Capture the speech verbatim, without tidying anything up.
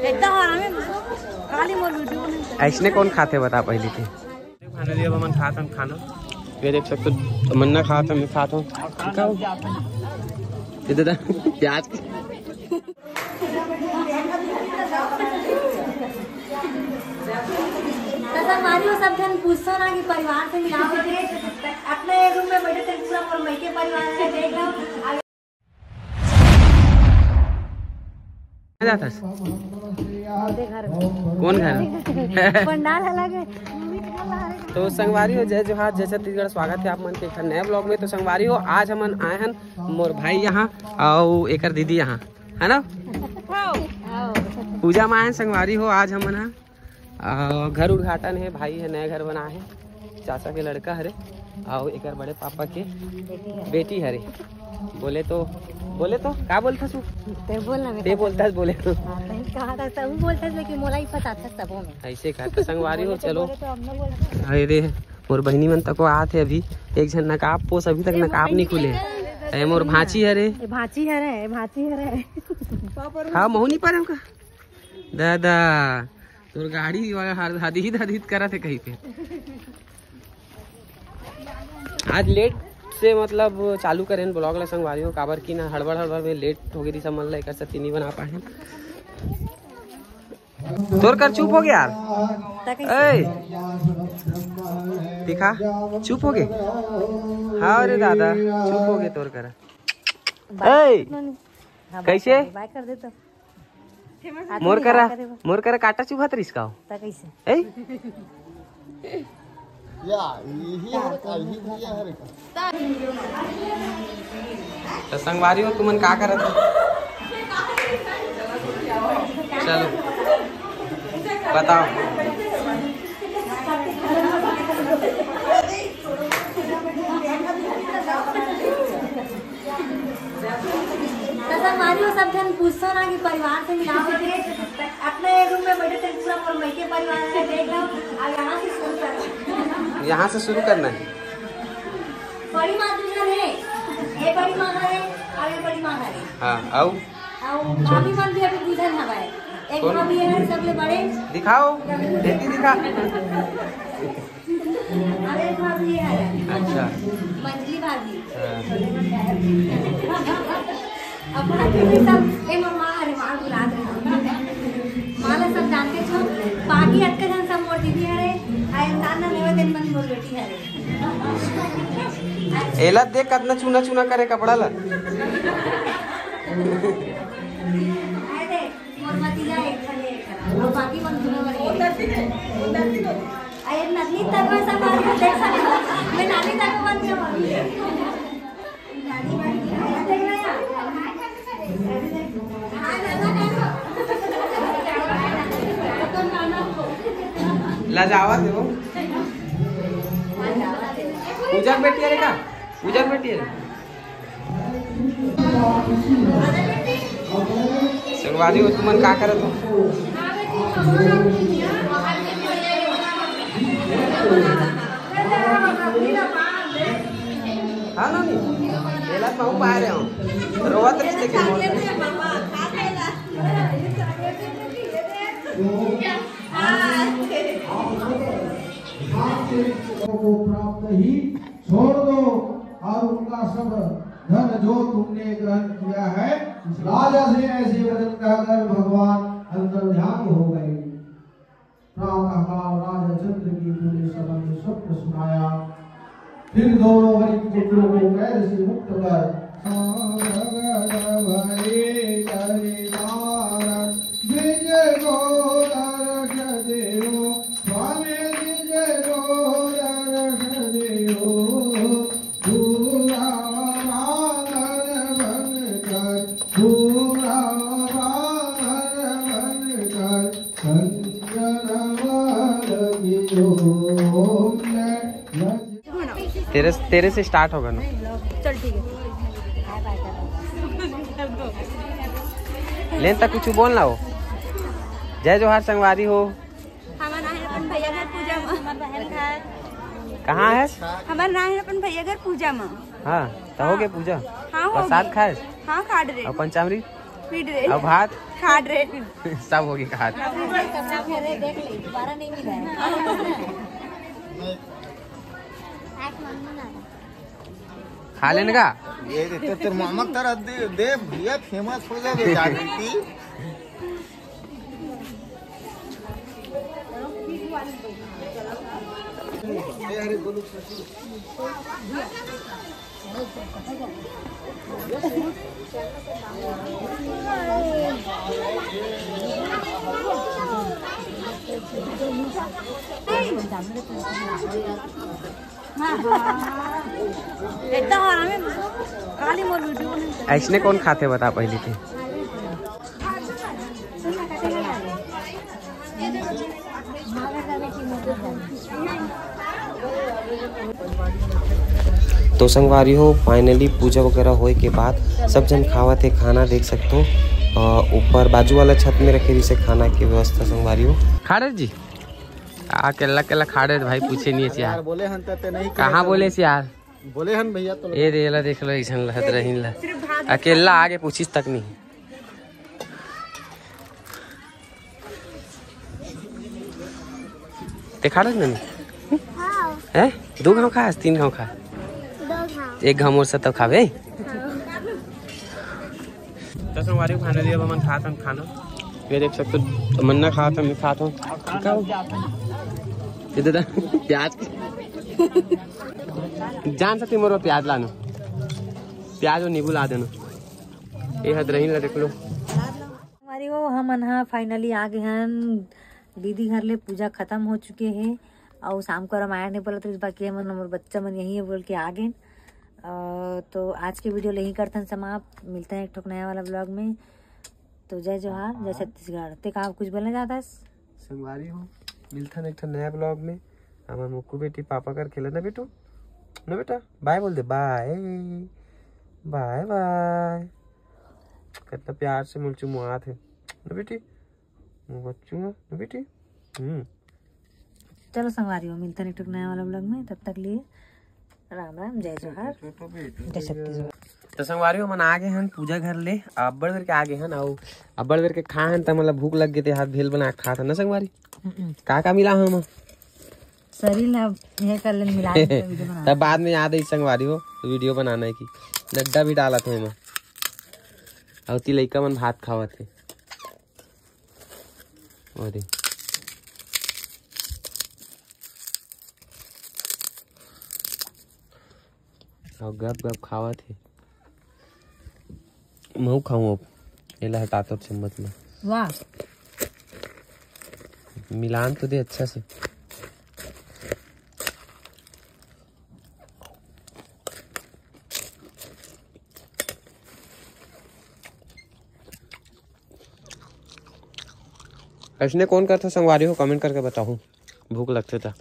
एकदम हरामी, खाली मोर वीडियो नहीं। ऐसने कौन खाथे, बता पहली के। Finally अब हमन खात हन खाना। ये देख सकते हो, तमन्ना खात हन, मैं खात हूँ। ये दादा, प्याज। तो संगवारी हो, सब झन पूछथव ना कि परिवार से मिलाव होथे, अपने रूम में बैठे थे, पूरा मोर मइके परिवार है, देख लो। कहाँ जात हस? घर। कौन घर? पंडाल अलग है। तो संगवारी हो, जय जोहार, जय छत्तीसगढ़, स्वागत है आप मन के एक ठन नए vlog में। तो संगवारी हो, आज हमन आए हन मोर भाई यहाँ अउ एकर दीदी यहाँ, है ना? पूजा में आए हन संगवारी हो आज हमन ह। अ, घर उद्घाटन है, भाई है, नया घर बना है, चाचा के लड़का हरे, अउ एकर बड़े पापा के बेटी हरे। बोले तो, बोले तो का बोलथस? ते बोल ना, ते बोलथस, बोले तो। हाँ, तहीं कहा था, सब बोलथस, लेकिन मोला ही पता था सबों में। ऐसे कहा था संगवारी हो, बोले तो चलो। बोले तो हम ना बोलते। अरे, मोर बहिनी मन तको आत है अभी, एक झन नकाब पोस, अभी तक नकाब नहीं खुले। ए, मोर भांची हरे। ए, भांची हरे, ए, भांची हरे। हाँ, महू नहीं पारे का? दादा, तोर गाड़ी वाला हर धादीत धादीत करत हे कहीं पे। आज लेट से मतलब चालू करेन vlog ला संगवारी हो, काबर कि ना हड़बड़ हड़बड़ में लेट हो गई थी, सब मन ला एकर से तीन ही बना पाए। तोर कर चुप हो गया यार। ए, दिखा, चुप हो गए। हाँ रे दादा, चुप हो गए तोर कर। ए, हाँ, कैसे? बाय कर दे तो। मोर करा, मोर करा काटा चुभत रहिस का? त कैसे? ए? या, यही हर, यही भैया हर का। तो संगवारी हो, तुमन का करत हो? चलो, बताओ। तो संगवारी हो, सब झन पूछथव ना कि परिवार से मिलाव होथे, अपने रूम में बैठे थे, पूरा मोर मइके परिवार है, देख लो। अब यहाँ से शुरू करना है। यहाँ से शुरू करना है। बड़ी माँ दू झन है, ये बड़ी माँ है और ये बड़ी माँ है। हाँ, अउ? अउ भाभी मन भी अभी दू झन हवय। एक कौन? भाभी है सबले बड़े। दिखाओ, बेटी दिखा। अरे भाभी है। अच्छा। मंजली भाभी। हाँ। अब भाभी भी सब, ए मम्मा, अरे माँ बुला दे। माँ ला सब जानते छो, बाकी अतका झन सब मोर दीदी हरे, आ इंसान ना लेवे दिन मन मोर बेटी हरे। एला देख कतना चूना चूना करे कपड़ा ला। अरे, मोर भतीजा एक ठन हे, अउ बाकी मन दूनों मन एक। अरे, नतनी तक में सब आदमी देख सकते हो। मैं नानी तक बन गया अभी। नानी बन गया। लजावत हे वो। पूजा के बेटी हरे का? पूजा के बेटी हरे। संगवारी हो, तुमन का करत हो? हाँ, नोनी, एला तो हम पाए रहे हो। रोवत रहिस लेकिन मोर। को प्राप्त ही छोड़ दो और उनका सब धन जो तुमने ग्रहण किया है। राजा से ऐसे वचन कहकर भगवान अंतर ध्यान हो गए। प्रातःकाल राजा चंद्र की पूरे सभा में स्वप्न सुनाया। फिर दोनों वरिष्ठ पुत्रों को कैद से मुक्त कर तेरे, तेरे से स्टार्ट होगा ना। चल ठीक है। लेन तक कुछ बोल ना हो। जय जोहार संगवारी हो। हमन आहे अपन भैया घर पूजा म। हमर बहन घर। कहाँ है? हमन आहे अपन भैया घर पूजा म। हाँ, तो हो गए पूजा? हाँ, हो प्रसाद गए। खाए? हाँ, खाड़ रे। और पंचामृत? पीट रे। और भात? खाड़ रे। सब होगी खाड़। सब है रे, देख ले, दोबारा नहीं मिला है। खा लेने का? ये दे, तेरे, तेरे मामा की तरह दे, दे भैया, फेमस हो जाएगा जागृति। ऐसने कौन खाथे, बता पहली के। तो संगवारी हो, finally पूजा वगैरह होए के बाद सब जन खावत हे खाना, देख सकते हो। अ, ऊपर बाजू वाला छत में रखे रहिसे खाना की व्यवस्था संगवारी हो। खाड़े जी, अकेला अकेला खाड़े भाई, पूछे नहीं है यार। बोले हन त ते नहीं कहाँ बोले यार? बोले हन भैया तो। ए रे, एला देख लो, ऐसन लहत रहीन ला। अकेला आगे पूछिस तक नहीं। ते खा रहे ननी? हाँ। हैं? दो घाव खा, तीन घाव खा? दो घाव। एक घाव मोर साथ खावे? हाँ। तो संगवारी, finally अब हमन खात हन खाना। ये देख सकते हो, तमन्ना खात हन, मैं खात हूँ। ये दादा, प्याज। जान सकते मोर प्याज लाना, प्याज और नींबू ला देना। ये हद रही ला, देख लो। हमारी वो हमन हा finally आ गए हन दीदी घर ले, पूजा खत्म हो चुके हे। और शाम को रामायण नहीं बोलत रहिस, बाकी हमन, हमर बच्चा मन यही है बोल के आ गए। अ, तो आज के video ले ही करथन समाप्त, मिलते हैं एक ठोक नया वाला vlog में। तो जय जोहार, जय छत्तीसगढ़। ते का कुछ बोलना चाहता है? संगवारी हो, मिलथन एक ठन नया vlog में। हमर मुक्कू बेटी पापा कर खेले ना बेटू, ना बेटा, bye बोल दे, bye, bye bye। कितना प्यार से मुल चुमुआत है ना बेटी, वो बच्चू है ना बेटी। हम्म। चलो संगवारी हो, मिलथन एक ठोक नया वाला vlog में, तब तक लिए राम राम, जय जोहार, जय छत्तीसगढ़। तो संगवारी हो, हमन आ गए हन पूजा घर ले, अब्बड़ बेर के आ गए हन, अउ अब्बड़ बेर के खाए हन, त मतलब भूख लग गए थे, हाथ भेल बना के खात हन ना संगवारी। हम्म। का का मिला हम? शरीर ला ये कर लेन, मिला लेन, video बना। तब बाद में याद आई संगवारी हो, video बनाना है कि नड्डा भी डालत है एमा। अउ ती लइका मन भात खावत है। अरे। अउ गप गप खावत हे। महू खाऊं अब। एला हटा तो चम्मच में। वाह। मिलान तो दे अच्छा से। ऐसने कौन करथे संगवारी हो, comment करके बताओ। भूख लगथे त।